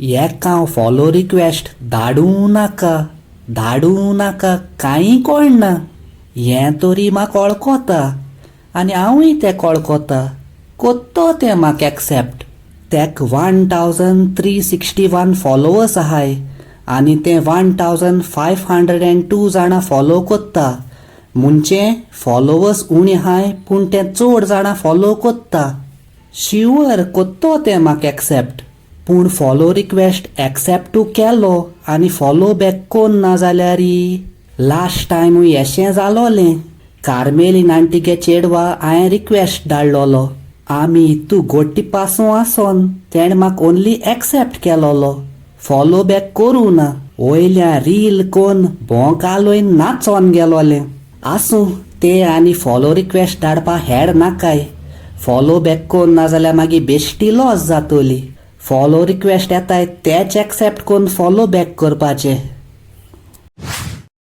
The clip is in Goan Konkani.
एक हांव फॉलो रिक्वेस्ट धाडूं नाका धाडूं नाका कांय कळना. हें तरी म्हाका वळखता आनी हांवूय तें वळखता. कोत्तो तें म्हाका एक्सेप्ट. तेक 1361 फॉलोवर्स आहाय आनी तें 1502 जाणां फॉलो कोत्ता. म्हणजे फॉलोवर्स उणे आहाय पूण तें चड जाणां फॉलो कोत्ता. शिवर कोत्तो तें म्हाका एक्सेप्ट. पूण फॉलो रिक्वेस्ट एक्सेप्टू केलो आनी फॉलो बॅक कोन्न ना जाल्यार लास्ट टायमूय एशें जालोलें. कार्मेलीन आंटीगे चेडवा हांवें रिक्वेस्ट धाडलोलो. आमी इतू गोट्टी पासून आसोन तेणें म्हाका ओन्ली एक्सेप्ट केलोलो, फॉलो बॅक करूं ना. वयल्या रील कोन्न भोंकालोयन नाचोन गेलोलें. आसूं ते आनी फॉलो रिक्वेस्ट धाडपा हेड नाकाय. फॉलो बॅक कोन्न ना जाल्यार मागीर बेश्टी लॉस जातोली. फॉलो रिक्वेस्ट येताय तेच एक्सेप्ट कोन्न फॉलो बॅक करपाचें.